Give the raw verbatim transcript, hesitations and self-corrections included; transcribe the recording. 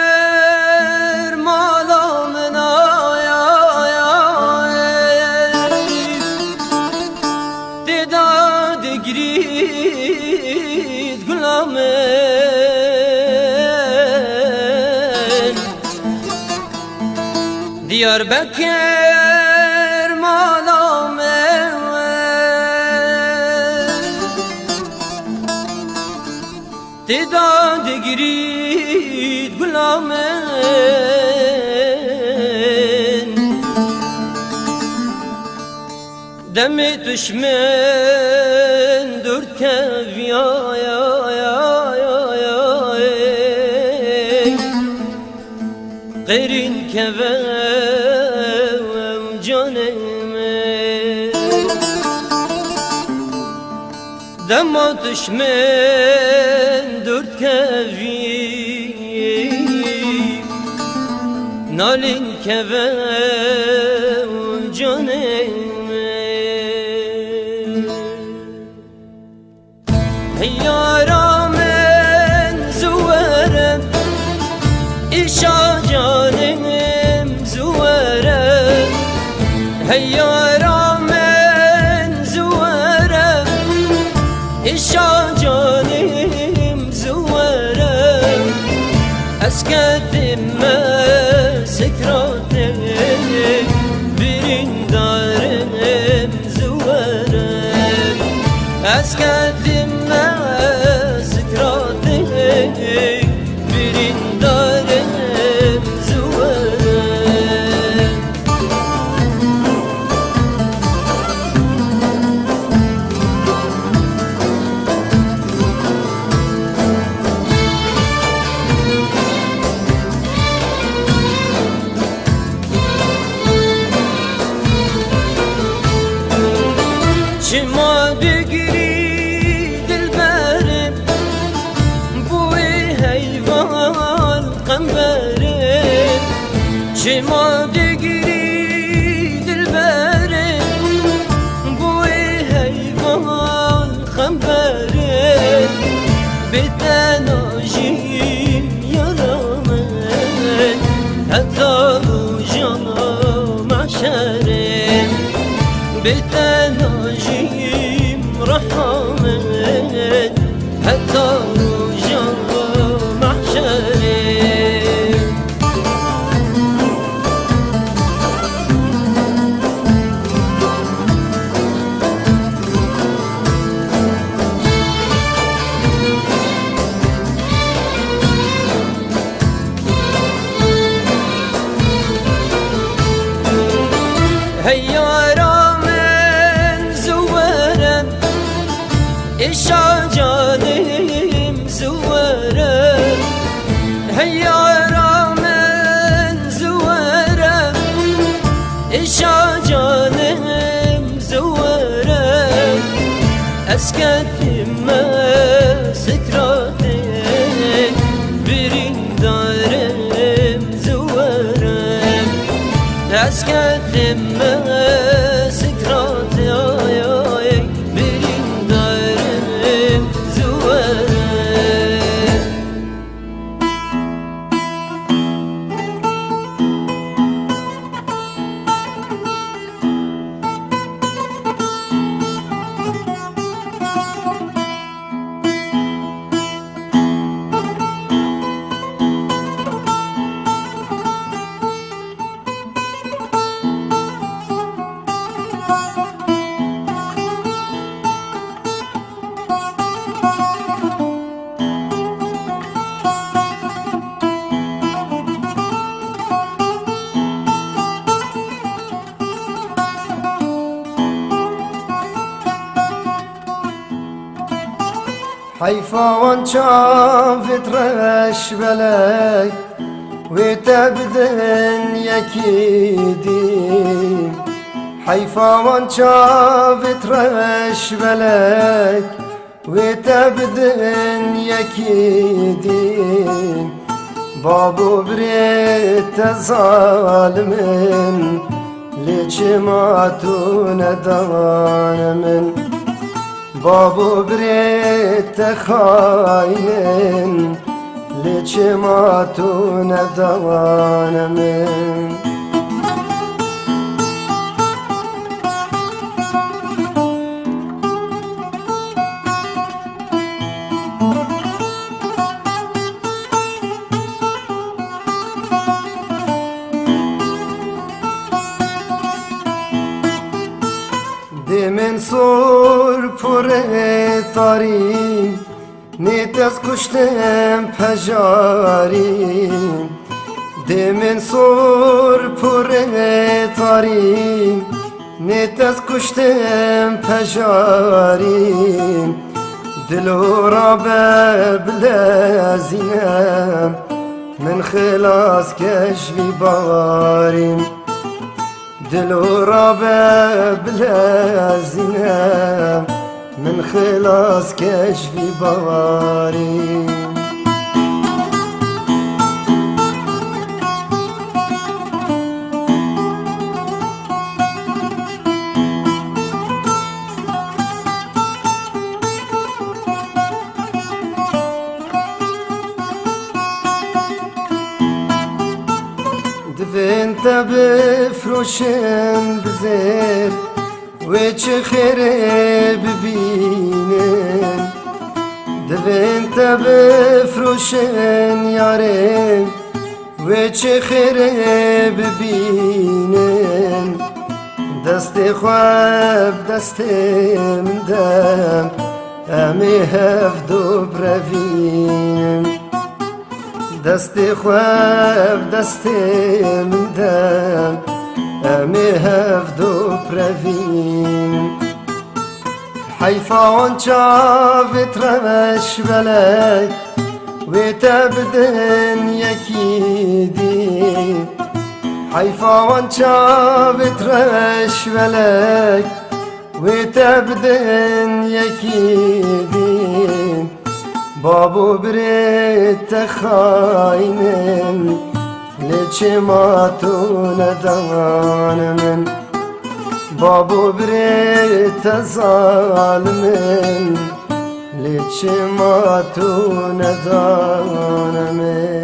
Diyarbekir mala min, ay, ay, ay. Tê de digirît gula min. Diyarbekir mala min. Tê de digirît gula min. Demê tişmin dûr keviya, ya, ya, ya, ya, ey. Qêrîn keve canê min. Dema tişmin dûr kevî, nalîn keve canê min. Hey yara min ziwere, îşa canê min ziwere. Hey yara min ziwere, îşa canê min ziwere. Ez ketime sekratê, birîndarê min ziwere. Ez ketime sekratê, birîndarê min ziwere. Çima digirî dilberim, bu wê heyvan qemberim. Çima digirî dilberim, bu wê heyvan qemberim. Bê te najîm yara min, heta roja mahşerê. Bê te najîm reha min, heta roja mahşerê. Hey yara min ziwere, îşa canê min ziwere. Hey yara min ziwere, îşa canê min ziwere. Ez ketime sekratê, birîndarê min ziwere. Ez ketime sekratê, ay, ay, birîndarê min ziwere. Heyfa wan çavêt reş belek, wê te bidin yekî dî. Heyfa wan çavêt reş belek, wê te bidin yekî dî. Bab û birê te zalim in, lê çima tu nedan min? Bab û birê te xayin in, lê çima tu nedan min? Dê min sor pûrê tarî, nê te ez kuştim pejarî. Dê min sor pûrê tarî, nê te ez kuştim pejarî. Dilo rabe bilezîne, min xilas ke ji vî bawarî. Dilo rabe bilezîne, min xilas ke ji vî bawarî. Divên te bifroşin bi zêr, wê çi xêrê bibînin. Divên te bifroşin yarê, wê çi xêrê bibînin. Destê xwe bi destê min de, em ê hevdu birevînin. Destê xwe bi destê min de, em ê hevdu birevînin. Heyfa wan çavêt reş belek, wê te bidin yekî dî. Heyfa wan çavêt reş belek, wê te bidin yekî dî. Bab û birê te xayin in, lê çima tu nedan min? Bab û birê te zalim in, lê çima tu nedan min?